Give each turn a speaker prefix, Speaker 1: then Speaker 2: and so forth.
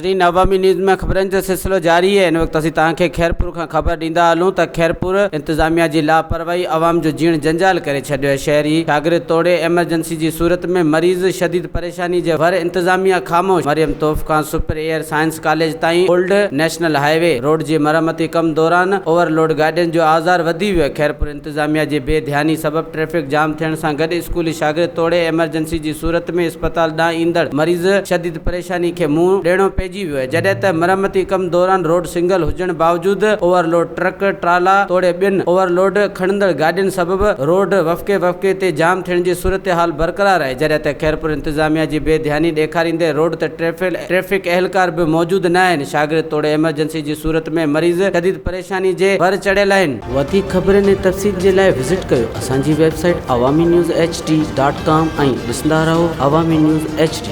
Speaker 1: ناظرين عوامي نيوز ۾ خبرن جو سلسلو جاري آهي هن وقت اسين توهان کي خيرپور کان خبر ڏيندا هلون ته خيرپور انتظاميا جي لاپرواهي عوام جو جيئڻ جنجال ڪري ڇڏيو آهي شهري شاگرد توڙي ايمرجنسي جي صورت ۾ مريض شديد پريشاني جي ور انتظاميا خاموش مريم توف کان سپر ايئر سائنس ڪاليج تائين old national highway road جي مرمتي ڪم دوران اوور لوڊ گاڏين جو آزار وڌي ويو آهي خيرپور انتظاميا جي بي ڌياني سبب ٽريفڪ جام ٿيڻ سان گڏ اسڪولي شاگرد توڙي ايمرجنسي جي صورت ۾ اسپتال ڏانهن ايندڙ مريض شديد پريشاني کي منهن ڏيڻو پئجي ويو آهي جڏهن ته مرمتي ڪم دوران روڊ سنگل هجڻ باوجود اوور لوڊ ٽرڪ، ٽرالا توڙي ٻين اوور لوڊ کڻندڙ گاڏين سبب روڊ وفقي وفقي تي جام ٿيڻ جي صورتحال برقرار آهي جڏهن ته خيرپور انتظاميا جي بي ڌياني ڏيکاريندي روڊ تي ٽريفڪ اهلڪار به موجود نه آهن شاگرد توڙي ايمرجنسي جي صورت ۾ مريض شديد پريشاني جي ور چڙهيل آهن. وڌيڪ خبرن ۽ تفصيل جي لاء وزٽ ڪيو اسان جي website Awami news H D dot com ۽ ڏسندا رهو عوامي نيوز ايڇ ڊي.